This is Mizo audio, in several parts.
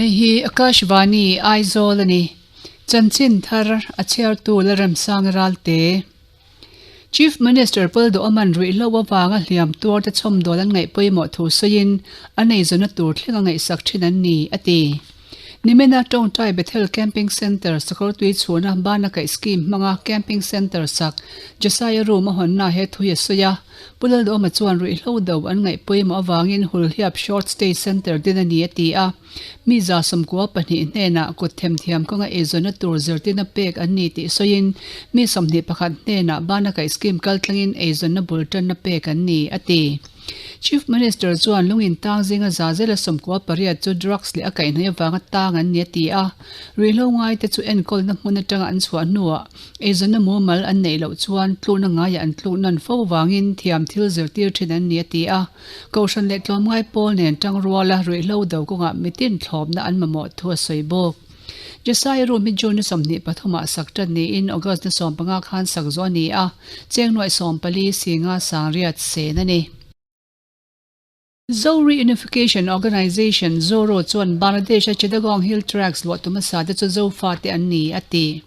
Hei hi Akashvani Aizawl a ni. Chanchin thar a chhiartu Lalremsanga Ralte. Chief Minister Paul Duhawman ruihhlo avanga hliam tuar te chhawmdawl an ngaih pawimawh thu sawiin an eizawnna tur thleng a ngaihsak thin an ni, a ti. Nimina Tawngtai Bethel Camping Centre Sakawrtui chhuna bana kaih scheme hmanga Camping Centre sak Josiah Room a hawnna he thui a sawi a. Pu Lalduhawma chuan ruihhlo do an ngaih pawimawh avangin Hulhliap Short Stay Centre din a ni a ti a. Mi 24 hnenah kut themthiam kawnga eizawnna tur zirtirna pek an ni tih sawiin mi 21 hnenah bana kaih scheme kaltlangin eizawnna bul tanna pek an ni a ti. Chief Minister chuan lungin tang zinga za zela 98 chu drugs leh a kaihhnawih avanga tang an ni a ti a, ruihhlo ngaite chu enkawlna hmun atanga an chhuah hnuah eizawnna mumal an neih loh chuan tlukna ngaiah an tluk nan fo vangin thiam thil zirtir thin an ni a ti a, Kohhran leh tlawmngai pawl nen tangruala ruihhlo do kawngah mitin thlawpna an mamawh thu a sawi bawk. Jesai room hi June ni 23 ah sak tan niin August ni 15 khan sak zawh a ni a, cheng nuaih 14 singa sangriat sen a ni. Zo Reunification Organisation, ZORO, chuan Bangladesh-a Chittagong Hill Tracts luah tu hmasa te chu Zofa te an ni, a ti.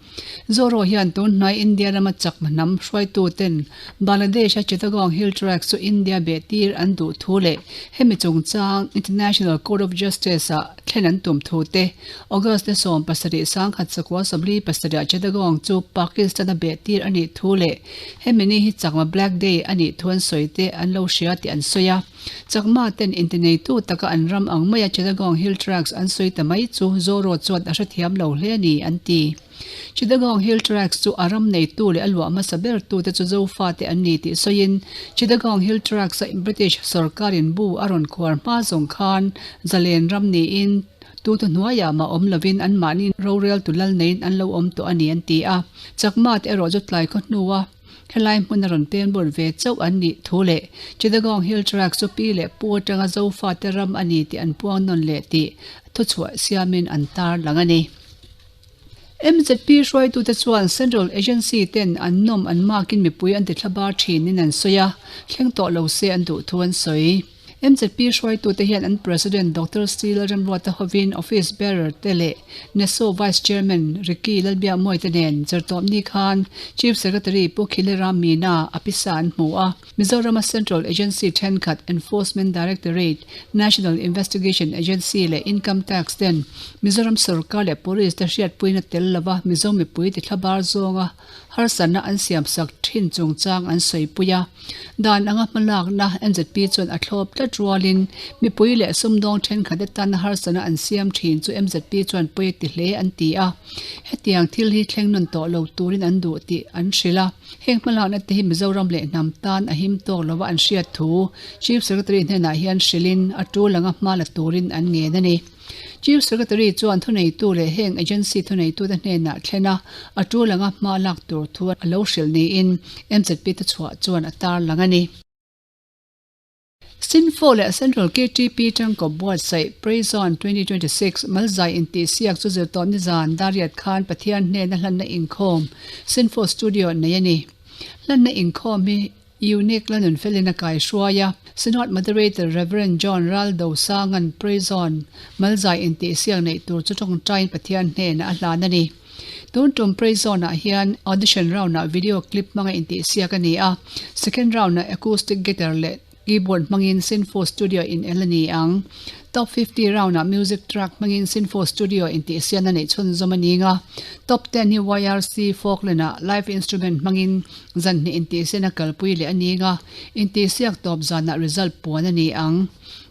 Zoro hian tun hnai India rama chakma hnam hruaitu ten Bangladesh-a Chittagong Hill Tracts chu India beh tir an duh thu leh hemi chungchang International Court of Justice-ah thlen an tum thu te August ni 17 1947 ah Chittagong chu Pakistan-a beh tir a nih thu leh hemi ni hi Chakma Black Day a nih thu an sawi te an lo hria tih an sawi a. Chakma ten intineitu taka an ram ang maia Chittagong Hill Tracts an sawi ta mai chu Zoro chuan a hrethiam lo hle a ni, an ti. Chittagong Hill Tracts chu a ram neitu leh a luah hmasa bertute chu Zofate an ni tih sawiin Chittagong Hill Tracts-a British sorkarin bu a rawn khuar hma zawng khan zalen ram niin tutu hnuaiah mah awm lovin anmahni roreltu lal neiin an lo awm tawh a ni an ti a. Chakma te erawh chu tlai khaw hnua Helai hmun a rawn pen bawr ve chauh an nih thu leh Chittagong Hill Tracts chu pi leh pu atanga Zofate ram a ni tih an puang nawn leh tih thuchhuah siamin an tar lang a ni. MZP hruaitute chuan Central Agency ten an nawm an makin mipui an tithlabar thinin an sawi a, thleng tawh lo se an duh thu an sawi. MZP hruaitute hian an President Doctor C. Lalremruata hovin Office Bearer te leh NESO Vice Chairman Ricky Lalbiakmawite nen Zirtawpni khan Chief Secretary Pu Khiliram Meena a pisa an hmu a. Mizorama Central Agency thenkhat Enforcement Directorate, National Investigation Agency leh Income Tax ten Mizoram sorkar leh Police te hriatpuina tel lova Mizo mipui tithlabar zawnga harsatna an siamsak thin chungchang an sawipui a. Dan anga hmalakna MZP chuan a thlawp tlat rualin mipui leh sumdawng thenkhat atana harsatna an siam thin chu MZP chuan pawi a ti hle an ti a. Hetiang thil hi thleng nawn tawh lo turin an duh tih an hrilh a. Heng hmalakna te hi Mizoram leh hnam tan a him tawk lova an hriat thu Chief Secretary hnenah hian hrilhin a tul anga hma la turin an ngen a ni. Chief Secretary chuan thuneitu leh heng agency thuneitute hnenah thlen a, a tul anga hma lak tur thu a lo hrilh niin MZP te chhuah chuan a tarlang a ni. Sinfo leh Central KTP tangkawp buatsaih Praise-On 2026 Malzai intihsiak chu zirtawpni zan Dariat khan Pathian hnena hlanna inkhawm Sinfo Studio nei a ni. Hlanna inkhawm hi Unique la nunfelin a kaihruai a, Synod Moderator Rev. John Raldo Sanga'n Praise On, Malzai intihsiak neih tur chu tawngtaiin Pathian hnenah a hlan a ni. Tun tum Praise On-ah hian Audition round-ah video clip hmanga intihsiak a ni a, second round-ah acoustic guitar leh keyboard hmangin Sinfo Studio in el a ni ang. Top 50 round-ah music track hmangin Sinfo Studio intihsiakna neih chhunzawm a ni nga, Top Ten hi YRC Falkland-ah live instrument hmangin Zan hnih intihsian a kalpui leh a ning a, intihsiak tawp zanah result puan a ni ang.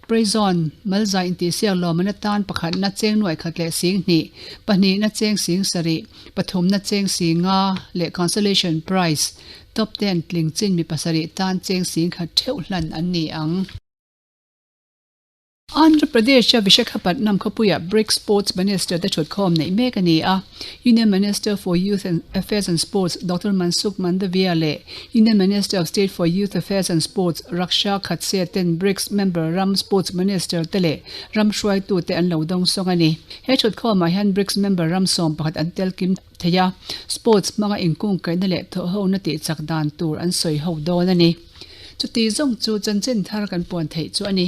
Prison, Malza intihsiak lawmman atan pakhatna cheng nuaih khat leh sing hnih, pahnihna cheng sing sarih, pathumna cheng sing nga leh consolation prize, top ten tling chin mi pasarih tan cheng sing khat theuh hlan an ni ang. Andhra Pradesh-a Vishakhapatnam khawpuiah BRICS Sports Minister te thutkhawm neih mek a ni a. Union Minister for Youth and Affairs and Sports Doctor Mansukh Mandaviya leh Union Minister of State for Youth Affairs and Sports Raksha Khadse ten BRICS member ram Sports Minister te leh ram hruaitute an lo dawngsawng a ni. He thutkhawmah hian BRICS member ram 11 an tel kim thei a, sports hmanga inkungkaihna leh thawhhona tihchak dan tur an sawi ho dawn a ni. Chuti zawng chu chanchin thar kan puan theih chu a ni.